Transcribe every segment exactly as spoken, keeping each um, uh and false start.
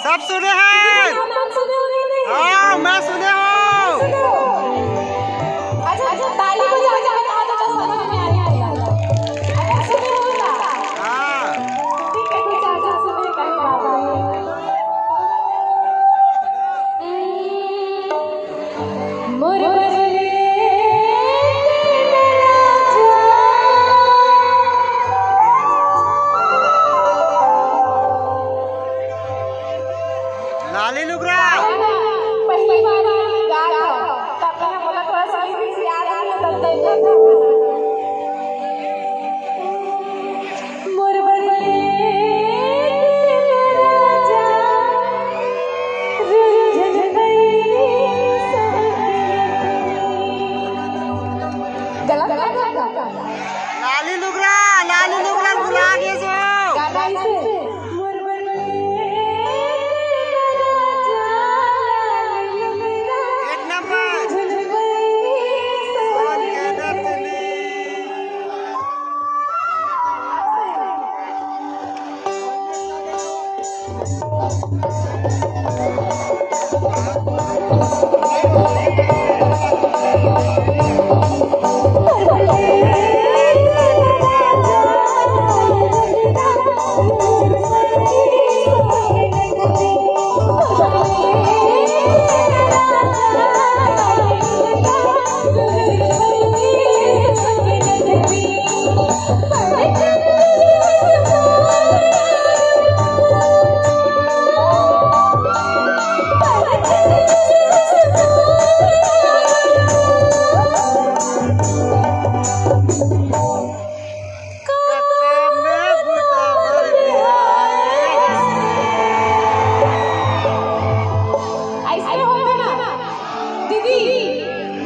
सब सुने हैं? हाँ, मैं सुने हूँ। अच्छा, अच्छा, ताली बजा के बताओ तो समझ में आएगा। अच्छा, सुने हो ना? हाँ। ठीक है, कुछ ज्यादा सुने का ही बात है। लाली लुगरा। पहली बार गा था, तब तक बोला थोड़ा सा भी याद नहीं था, तब तक मोर बने राजा, रुझन गई। गलत, गलत, गलत। लाली लुगरा, लाली लुगरा बुला के जो। गाना इसे। एक नंबर। ऐसे होते ना दीदी,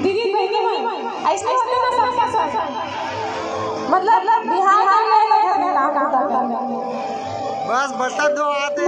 दीदी बहनी मन, ऐसे होते ना सबका संग। मतलब बिहार में नहीं लगा काम करता। बस बता दो आते।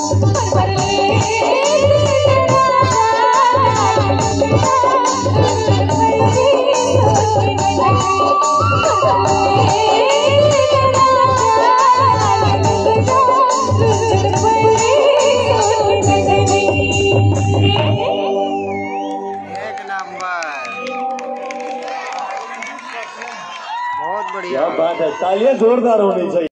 एक नंबर। बहुत बढ़िया। क्या बात है, तालियां जोरदार होनी चाहिए।